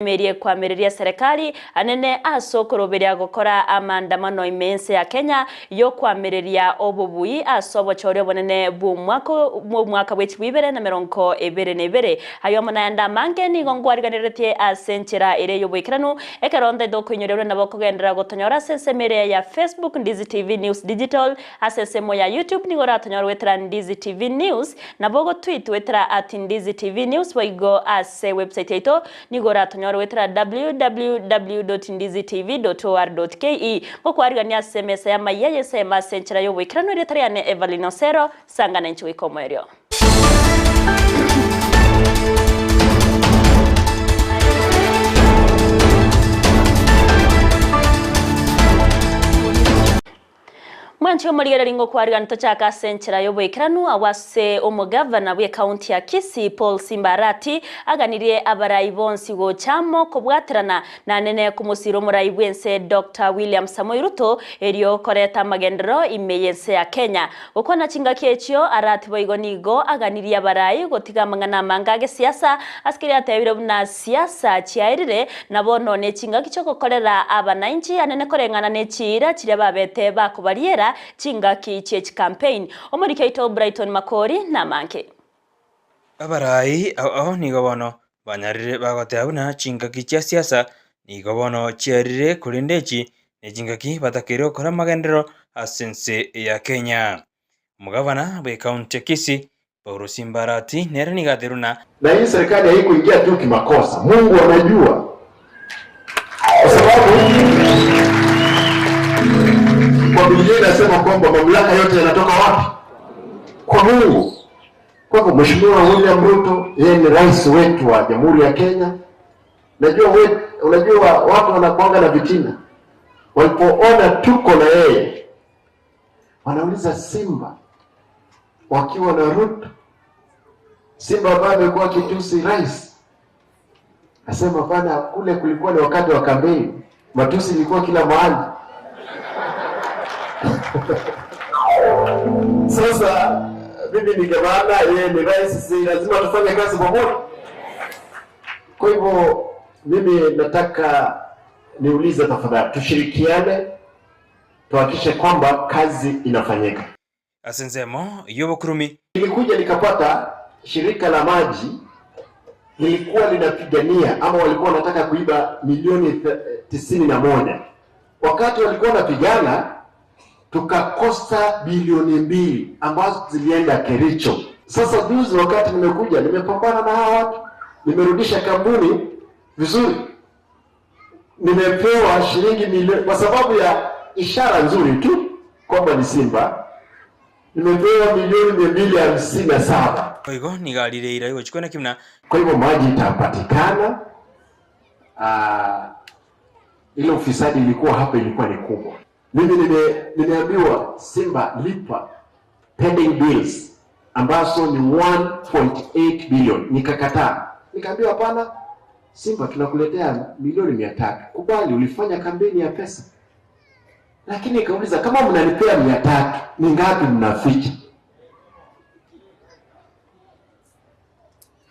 Emeeri ekwamereria eserekari anene ase okoroberia gokora amaandamano ime y'ense ya Kenya y'okwamereria obobui ase obochori obonene bw'omwaka bw'omwaka bwe chibwa ibere na merongo ebere na ebere. Ayio amo nayande amange nigo nkwariganeretie ase enchera ere y'oboikeranu ekero ntaete okoinyoria ore nabo okogenderera gotonyora ase ensemo ere ya Facebook Ndizi TV News Digital ase ensemo ya YouTube nigo oratonyore goetera Ndizi TV News nabo ogotweet goetera at Ndizi TV News boigo ase website yaito Nigo oratonyore goetera www.ndizitv.or.ke. Ngokwarigania ase emesa y'amaiya y'ensemo ase enchera y'oboikeranu erieta riane Evelyn Osero, sangana inche goika omoerio. Mwanche omorigereria ngokwarigani tochake ase enchera y'oboikeranu agwo ase omogavana bw'ecounty ya Kisii Paul Simba Arati aganirie abarai bonsi gocha amo kobwaterana nanene komosira omorai bw'ense Doctor William Samoei Ruto erio koreta amagenderero ime y'ense ya Kenya. Gokwana chingaki echio Arati boigo nigo aganirie abarai gotiga amang'ana amange agesiasa ase keria atebire buna Siasa chiaerire, na bono nechingaki chi'ogokorera abanainchi anene koreng'ana ne chiira chiria babete bakobariera chingaki chie chicampaign. Omoriki oito Brighton Makori namange. Abarai ao nigo bono banyarire bagoteba buna chingaki chia siasa nigo bono chiaerire korende echi nechingaki batakeire gokora amagenderero ase ense ya Kenya. Omogavana bw'ecounty ya Kisii Paulo Simbarati nere nigo aterwe na. Na hii serikali haikuingia tu kimakosa, Mungu anajua kwa sababu kwa Biblia inasema kwamba mamlaka yote yanatoka wapi? Kwa Mungu. Kwa hivyo Mheshimiwa William Ruto yeye ni rais wetu wa Jamhuri ya Kenya. Najua we, unajua watu wanakuanga na vitina, walipoona tuko na yeye wanauliza Simba wakiwa na Ruto, Simba ambaye amekuwa akitusi rais, asema bana, kule kulikuwa ni wakati wa kampeni, matusi ilikuwa kila mahali. Sasa mimi ni gavana, yeye ni rais, si lazima tufanye kazi pamoja? Kwa hivyo mimi nataka niulize, tafadhali tushirikiane, tuhakikishe kwamba kazi inafanyika. Ase ensemo y'obokurumi. Nilikuja nikapata shirika la maji lilikuwa linapigania ama walikuwa wanataka kuiba milioni 91. Wakati walikuwa wanapigana, tukakosa bilioni 2 ambazo zilienda Kericho. Sasa juzi wakati nimekuja, nimepambana na hawa watu, nimerudisha kampuni vizuri, nimepewa shilingi milioni kwa sababu ya ishara nzuri tu kwamba ni Simba, nimepewa milioni 257. Boigo nigo arire eira y'ogochikwa naki buna. Kwa hivyo maji itapatikana. Ile ufisadi ilikuwa hapa ilikuwa ni kubwa. Mimi nimeambiwa Simba lipa pending bills ambazo ni 1.8 billion. Nikakataa. Nikaambiwa hapana, Simba tunakuletea milioni mia tatu. Kubali, ulifanya kampeni ya pesa. Lakini nikauliza kama mnanipea mia tatu, ni ngapi mnaficha?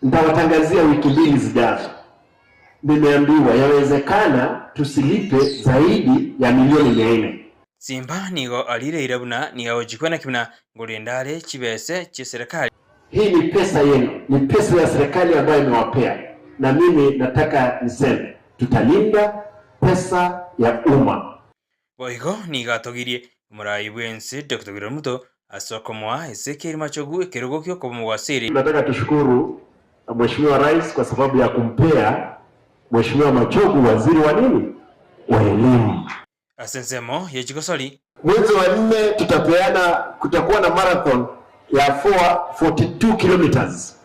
Nitawatangazia wiki 2 zijazo. Nimeambiwa yawezekana tusilipe zaidi ya milioni mia nne. Simba nigo arire eira buna nigo agochikwa naki buna ngorenda are chibese chi'eserekari. Hii ni pesa yenu, ni pesa ya serikali ambayo imewapea. Na mimi nataka niseme tutalinda pesa ya umma. Boigo nigo atogirie omorai bw'ense Doctor William Ruto ase okomoa Ezekiel Machogu ekerogo gi'okoba omogwaseri. Tunataka tushukuru Mheshimiwa Rais kwa sababu ya kumpea Mheshimiwa Machogu waziri wa nini? Wa elimu. Ase ensemo ye chigosori. Mwezi wa 4 tutapeana, kutakuwa na marathon ya 442 kilometers.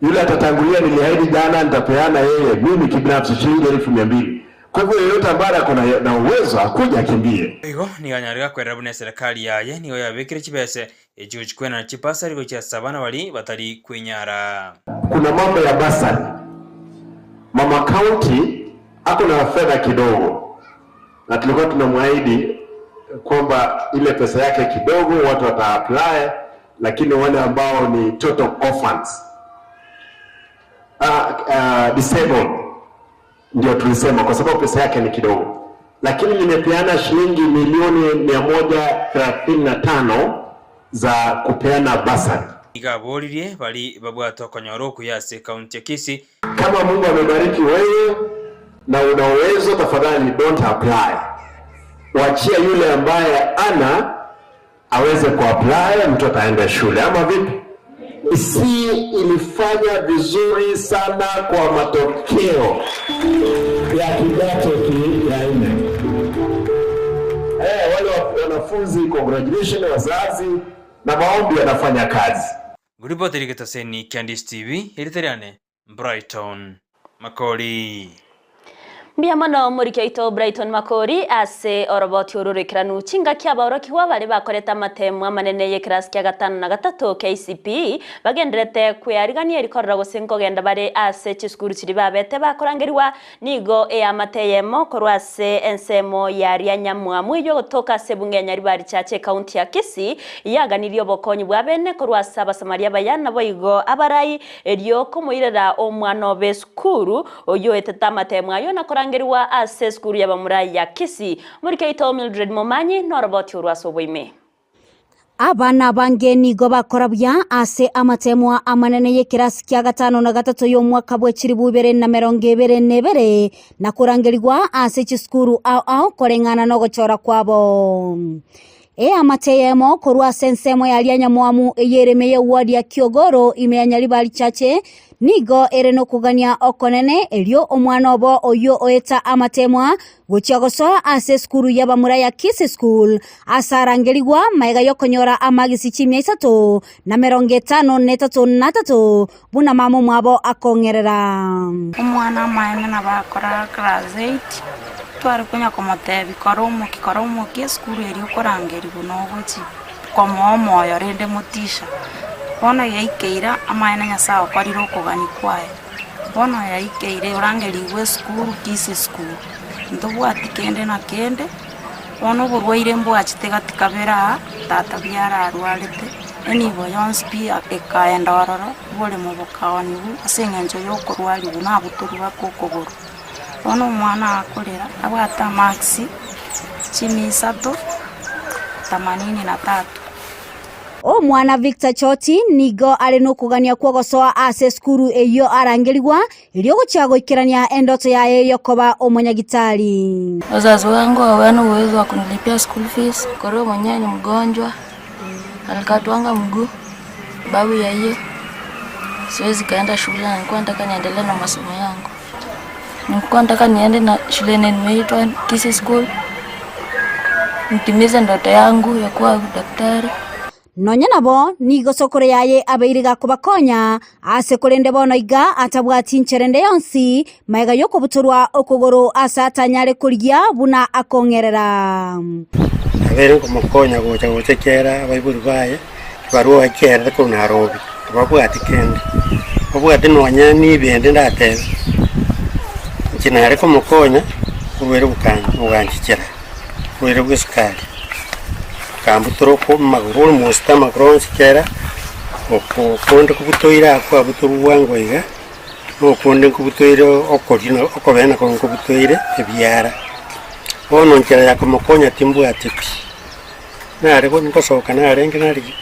Yule atatangulia, niliahidi jana nitapeana yeye mimi kibinafsi shilingi elfu mia mbili. Kwa hivyo yeyote ambaye ako na uwezo akuja akimbie. Igo nigo anyarire gakwerera buna eserekari yaye nigo yabekire chibese echi gochikwenana chibasari gochia ase abana baria batari kwenyara. Kuna mambo ya basari. Mama county ako na fedha kidogo, na tulikuwa tunamwahidi kwamba ile pesa yake kidogo watu wata-apply, lakini wale ambao ni total orphans, disabled. Ndio tulisema kwa sababu pesa yake ni kidogo, lakini nimepeana shilingi milioni 135 za kupeana basari. Nigo aboririe bari babwate okonyora okuya ase ekaunti ya Kisii. Kama Mungu amebariki wewe na una uwezo, tafadhali don't apply, wachia yule ambaye ana aweze kuapply, mtoto aende shule, ama vipi? Kisii ilifanya vizuri sana kwa matokeo ya kidato ya nne. Wale wanafunzi congratulations, wazazi na maombi yanafanya kazi. Nguripoteri getaseni kia Ndisi TV, erita riane Brighton Makori. Mbuya mono moriki oito Brighton Makori ase oroboti ororekeranu chingaki abaorokigwa bare bakorete amatemu amanene ye class kia gatano na gatato KCPE bagenderete kwearigania erikorora gose nkogenda bare ase chisukuru chiri babete bakorangeriwa nigo eamate eyemo korwa ase ensemo yaria nyamwamu eywo gotoka ase ebunge ya Nyaribari Chache ekaunti ya Kisii yaganirie obokonyi bwa bene korwa ase abasamaria baya nabo igo abarai erio komoirera omwana obe esukuru oyo oetete amatemu ayo na korangeriwa ase esukuru ya bamurai ya Kisii. Morikeito Mildred Momanyi noroboti orwa ase oboime. Abana abange nigo bakora buya ase amatemwa amanene y'ekirasi kia gatano na gatato y'omwaka bwa chiribu ibere na mirongo ibere na ibere na korangerigwa ase chisukuru ao ao koreng'ana na ogochora kwabo. Eamate eyemo korwa ase ensemo yaria nyamwamu eyereme ya ward ya Kiogoro ime ya Nyaribari Chache nigo ere nokogania okonene erio omwana obo oyo oeta amatemwa gochia gosoa ase esukuru y'abamura ya Kisii School ase arangerigwa maega yokonyora amagisi chimia isato na mirongo etano na etato na atato buna mama omwabo akong'erera. Omwana amaene nabo akora class 8 tware konya komotebi kora omoki kora omoki esukuru eria okorangerigwa na ogochi komoa omoyo rende motisha. Bono yaikeire amaene Nyasaye okorire okogani kwaye. Bono yaikeire orangerigwe esukuru Kisii School. Ntobwati kende na kende, bono oborwaire mbwachete gati kabere aa, tata biararwarete, enibo yonsi pi ekaenda ororo, oboremo bokaoniwu ase eng'encho ya okorwariwu nabutorwa mpaka okogoro. Bono omwana akorera, abwate amarks chimia isato, themanini na tatu. Omwana Victor Choti nigo are nokogania kwogosoa ase esukuru eywo arangerigwa erio ogochia goikerania endoto yaye yokoba omonyagitari. Wazazi wangu hawana uwezo wa kunilipia school fees. Kwa mwenyewe ni mgonjwa, alikatwanga mguu babu ya hiyo siwezi kaenda shule, na nilikuwa nataka niendelee na masomo yangu. Nilikuwa nataka niende na shule yenye nimeitwa Kisii School, nitimize ndoto yangu ya kuwa daktari. Nonya nabo nigo sokoro yaye abeire gakobakonya ase korende bono iga atabwati ncherende yonsi maega yokobutorwa okogoro ase atanyare korigia buna akong'erera. Abeire nkomokonya gocha gocha kera abaibori baye barua kerete korwa Nairobi babwati kende babwate nonya nibende ndatebe inche nare komokonya oborwaire boganchichera oborwaire bwa esukari kambutora oko magoro almost amagoro onsi kera oko okonde kobutoire akwo abutorwa bwango iga, na okonde nkobutoire okoria okobena korwa nkobutoire ebiara. Bono nchera ya komokonya timbwati pi, nare ngosoka narenge nari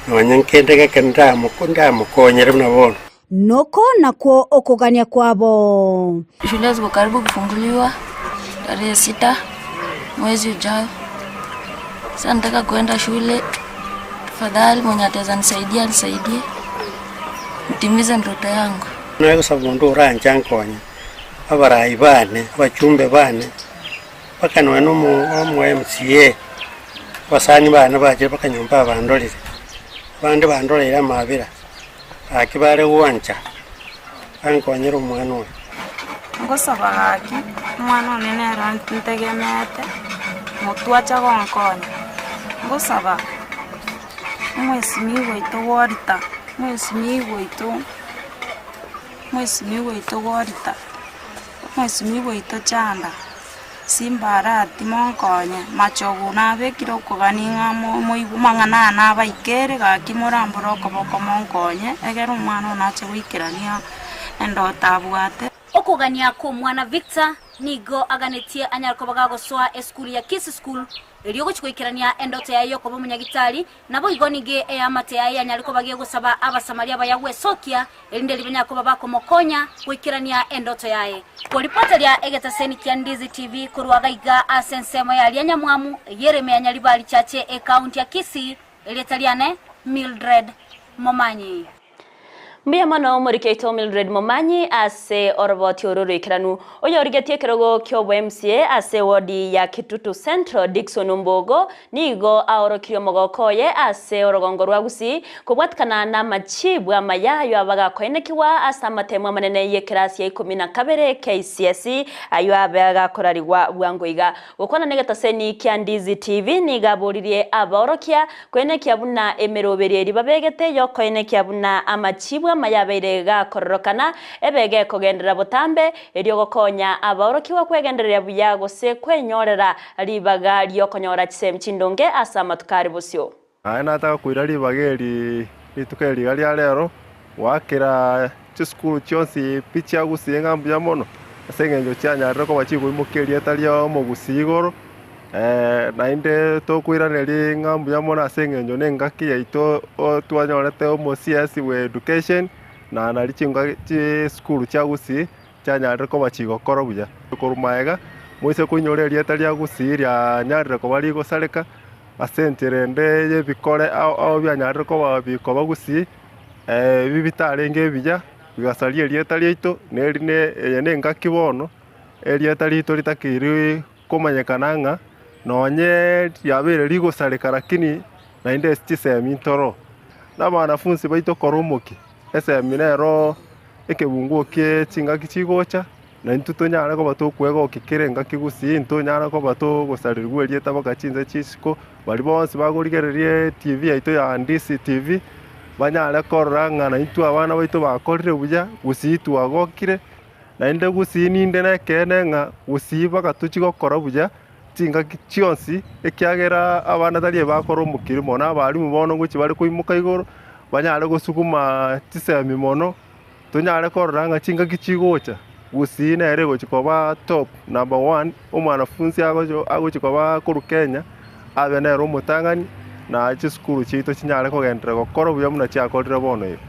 nonya nkende geke ndamoko ndamokonyere buna bono. Noko nakwo okogania kwabo. Shule ziko karibu kufunguliwa tarehe 6 mwezi ujao. Sasa nataka kuenda shule, tafadhali mwenye ataweza nisaidia nisaidie nitimize ndoto yangu. Nagosa mundu uranja nkonya abarayi bane abachumbe bane paka nonya omo MCA abasani bane bachire paka nyomba abandorire abande bandoreire amabira gaki bare gwancha bankonyera omwana oyo. Ngosaba gaki omwana one nere ntegemete motwacha gonkonya ngosaba omwesimi gwaito gworita omwesimi gwaito omwesimi gwaito gworita omwesimi gwaito chanda Simba Arati monkonye machogu nabekire okogani ng'a moigu mang'ana nabaikere gaki morambore okoboko monkonye egere omwana one ache goikerania endoto abwate. Okogania kw'omwana Victor nigo aganetie anyare koba gagosoa esukuru ya Kisii School erio gochia goikerania endoto yaye y'okoba omonyagitari, naboigo nigo eamate yaye yanyare koba gegosaba Abasamaria abaya gwesokia erinde ribanyare koba bakomokonya goikerania endoto yaye. Koripoteria egetaseni kia Ndizi TV korwa gaiga ase ensemo ya Rianyamwamu, eyereme ya Nyaribari Chache ekaunti ya Kisii, erieta riane Mildred Momanyi. Mbuya mono omoriki oito Mildred Momanyi ase oroboti oro roikeranu. Oyorigetie ekerogo ki'obo MCA ase ewodi ya Kitutu Central Dickson Ombogo nigo aorokirie omogoko oye ase orogongo rwa Gusii kobwatikana namachibu amaya ayio abagakoenekigwa ase amatemo amanene y'ekerasi ya ikomi na kabere KCSE ayio abe agakorarigwa bwango iga. Gokwana negetaseni kia Ndizi TV nigo aboririe abaorokia Koenekia buna emeroberi eria babegete y'okoenekia buna amachibu amaya abeire gakororokana, ebe gekogenderera botambe, erio gokonya abaorokigwa kwegendereria buya gose kwenyorera ribaga ri'okonyora chisemi chindonge ase amatuko are bosio. Naye nataka koira ribaga eri rituko eri iga ria rero, goakera chisukuru chionsi pi chia Gusii ng'a mbuya mono, ase eng'encho chianyarire koba chikoimokia erieta ria omogusii igoro. Naende tokoiraneria ng'a mbuya mono ase eng'encho na engaki yaito twanyorete omo CS bwa education, na nario chingaki chisukuru chia Gusii chianyarire koba chigokora buya. Korwa magega, moise koinyora erieta ria Gusii rianyarire koba rigosareka ase enchera ende y'ebikore ao ao bianyarire koba bikoba Gusii, ebi bitarenge ebiya, bigasaria erieta riaito, na eri ne eye nengaki bono, erieta riaito ritakeire komanyekana ng'a nonye riabeire rigosareka lakini naende ase chisemi ntoro. Na abanafunsi baito kora omokia, esemi nero ekebunguo kie chingaki chigocha, na intwe tonyare koba tokwegokia kera engaki gusii, ntonyare koba togosarerigwa erieta mpaka chinse chia isiko, baria bonsi bakorigereria etv yaito ya Ndisi TV, banyare korora ng'a naintwe abana baito bakorire buya, gusii twagokire. Naende gusii ninde nekeene ng'a gusii bagatochia gokora buya chingaki chionsi, ekiagera abana tari ebakora omokiri mono, abalimu bono ngochia bare koimoka igoro, banyare gosuguma chisemi mono, tonyare korora ng'a chingaki chigocha, gusii nere egochia koba top number one, omwanafunsi agochi agochia koba korwa Kenya, abe nere omotang'ani, na chisukuru chiaito chinyare kogenderera gokora buya buna chiakorire bono iga.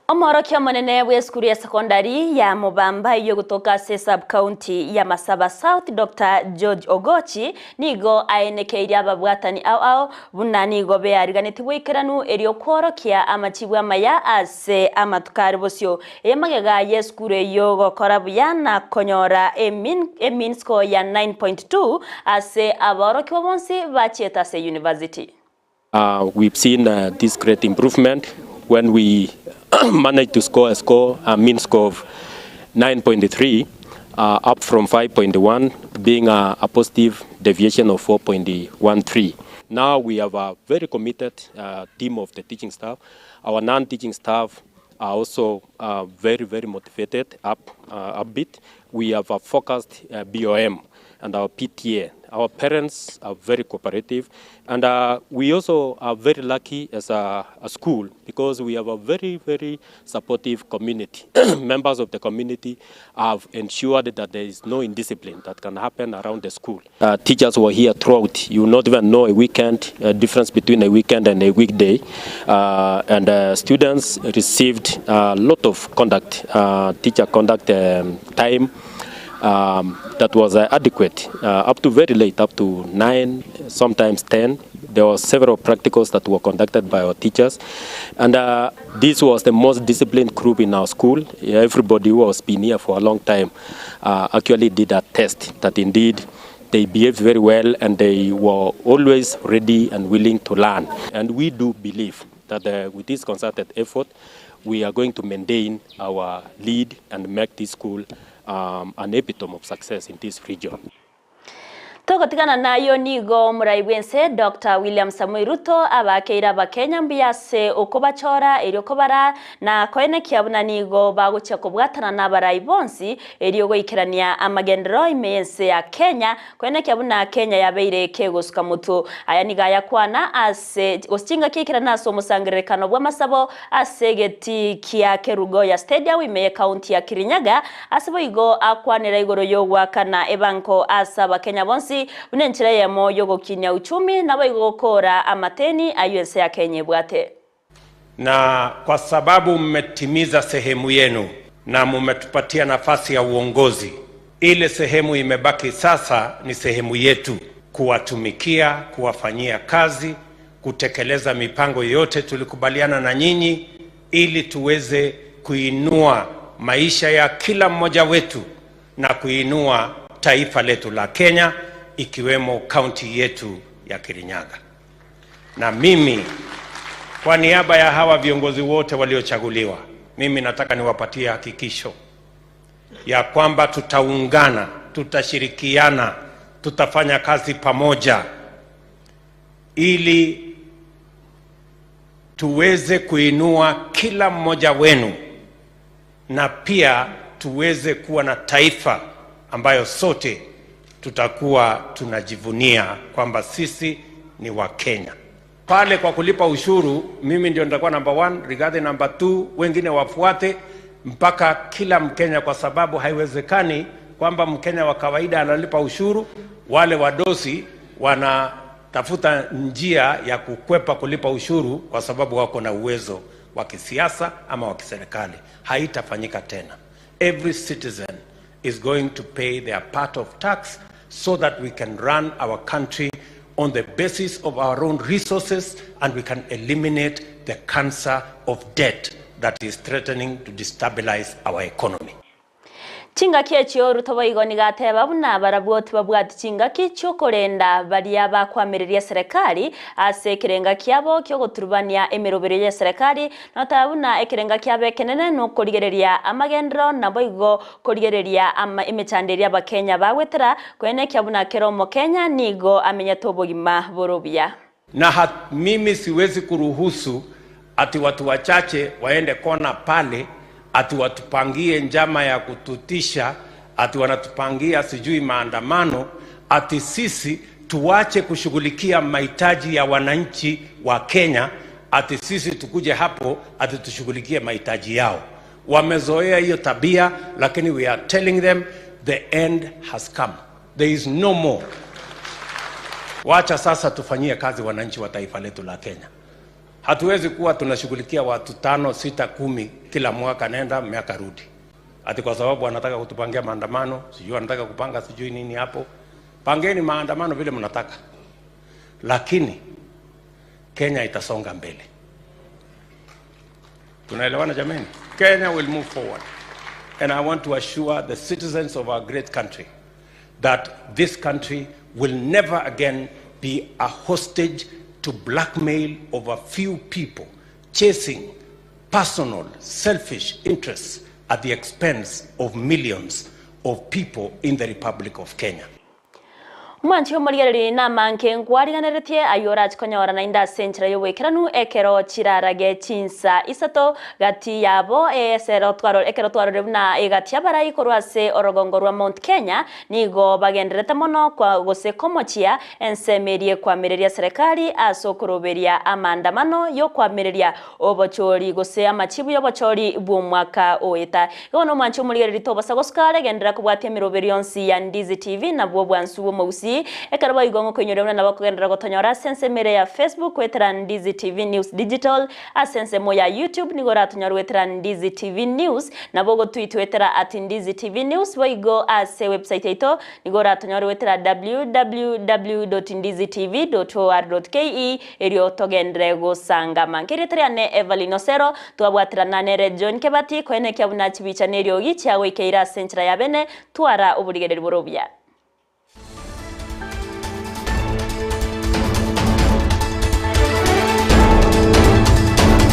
Omoorokia omonene bw'esukuru ya sekondari ya Mobamba eyio egotoka ase esub-county ya Masaba South Doctor George Ogochi nigo aenekeirie ababwatani ao ao buna nigo beariganetie boikeranu erio kworokia amachibu amaya ase amatuko are bosio. Eye magega y'esukuru eyio gokora buya na konyora e mean score ya 9.2 ase abaorokigwa bonsi bachiete ase university. We've seen this great improvement when we managed to score a score, a mean score of 9.3 up from 5.1 being a, a positive deviation of 4.13. Now we have a very committed team of the teaching staff. Our non-teaching staff are also very, very motivated, up, upbeat. We have a focused BOM and our PTA. Our parents are very cooperative, and we also are very lucky as a, a school because we have a very, very supportive community. Members of the community have ensured that there is no indiscipline that can happen around the school. Teachers were here throughout. You will not even know a weekend, a difference between a weekend and a weekday. And students received a lot of conduct, teacher conduct time that was adequate up to very late, up to 9, sometimes 10. There were several practicals that were conducted by our teachers. And this was the most disciplined group in our school. Everybody who has been here for a long time actually did a test that indeed they behaved very well and they were always ready and willing to learn. And we do believe that with this concerted effort, we are going to maintain our lead and make this school an epitome of success in this region. Togotigana nayo nigo omorai bw'ense Doctor William Samoei Ruto abakeire abakenya mbuya ase okobachora erio kobara na koenekia buna nigo bagochia kobwatana nabarai bonsi erio goikerania amagenderero ime y'ense ya Kenya koenekia buna Kenya yabeire kegosuka motwe. Aya nigo ayakwana ase gose chingaki aikerana ase omosangererekano bw'amasabo ase egetii kia Kerugoya Stadium ime y'ecounty ya Kirinyaga Ase boigo akwanera igoro y'ogoakana ebango ase Abakenya bonsi buna enchera eyemo y'ogokinia uchumi naboigo gokoora amateni ayio ense ya Kenya ebwate. Na kwa sababu mmetimiza sehemu yenu na mumetupatia nafasi ya uongozi, ile sehemu imebaki sasa ni sehemu yetu kuwatumikia, kuwafanyia kazi, kutekeleza mipango yote tulikubaliana na nyinyi ili tuweze kuinua maisha ya kila mmoja wetu na kuinua taifa letu la Kenya ikiwemo kaunti yetu ya Kirinyaga. Na mimi kwa niaba ya hawa viongozi wote waliochaguliwa, mimi nataka niwapatie hakikisho ya kwamba tutaungana, tutashirikiana, tutafanya kazi pamoja ili tuweze kuinua kila mmoja wenu na pia tuweze kuwa na taifa ambayo sote tutakuwa tunajivunia kwamba sisi ni Wakenya. Pale kwa kulipa ushuru, mimi ndio nitakuwa number one, Rigathi number two, wengine wafuate mpaka kila Mkenya, kwa sababu haiwezekani kwamba Mkenya wa kawaida analipa ushuru, wale wadosi wanatafuta njia ya kukwepa kulipa ushuru kwa sababu wako na uwezo wa kisiasa ama wa kiserikali. Haitafanyika tena. Every citizen is going to pay their part of tax so that we can run our country on the basis of our own resources and we can eliminate the cancer of debt that is threatening to destabilize our economy. Chingaki echio Ruto boigo nigo ateba buna barabwo tibabwati chingaki chiokorenda baria bakoamereria eserekari ase ekerenga kiabo kiogoturubania emeroberio y'eserekari na goteba buna ekerenga kiabo ekenene nokorigereria amagenderero naboigo korigereria ama emechando eria abakenya bagwetera koenekia buna kera omokenya nigo amenyete obogima bore obuya. Na hat, mimi siwezi kuruhusu ati watu wachache waende kona pale ati watupangie njama ya kututisha, ati wanatupangia sijui maandamano, ati sisi tuache kushughulikia mahitaji ya wananchi wa Kenya, ati sisi tukuje hapo ati tushughulikie mahitaji yao. Wamezoea hiyo tabia, lakini we are telling them the end has come. There is no more. Wacha sasa tufanyie kazi wananchi wa taifa letu la Kenya. Hatuwezi kuwa tunashughulikia watu tano, sita, kumi kila mwaka, nenda miaka rudi, ati kwa sababu wanataka kutupangia maandamano, sijui wanataka kupanga sijui nini hapo. Pangeni maandamano vile mnataka, lakini Kenya itasonga mbele. Tunaelewana jameni? Kenya will move forward. And I want to assure the citizens of our great country that this country will never again be a hostage to blackmail of a few people chasing personal, selfish interests at the expense of millions of people in the Republic of Kenya. Omwanchi omorigereria namanke nkwariganeretie ayio orache konyora naende ase enchera y'oboikeranu ekero chirarage chinsa isato gati yabo esero twaro ekero twarore buna egati abarai korwa ase orogongo rwa Mount Kenya nigo bagenderete mono kwa gose komochia ensemo eria ekoamereria serikali ase okoroberia amaandamano y'okoamereria obochori gose amachibu y'obochori bw'omwaka oeta. Igo nomwanchi omorigereria tobasa gosukare genderera kobwatia emeroberi yonsi ya Ndizi TV nabwo obwansu bw'omogusii ekero boigo ng'okoinyora buna nabo kogenderera gotonyora ase ensemo ere ya Facebook goetera Ndizi TV News Digital ase ensemo ya YouTube nigo oratonyore goetera Ndizi TV News nabo ogotwitwetera at Ndizi TV News boigo ase website yaito nigo oratonyore goetera www.ndizitv.or.ke erio togenderere gosangama. Nkerieta riane Evelyn Osero twabwaterana nere John Kebati koenekia buna chibicha na eriogi chiagoikeire ase enchera ya bene twara oborigereria bore obuya.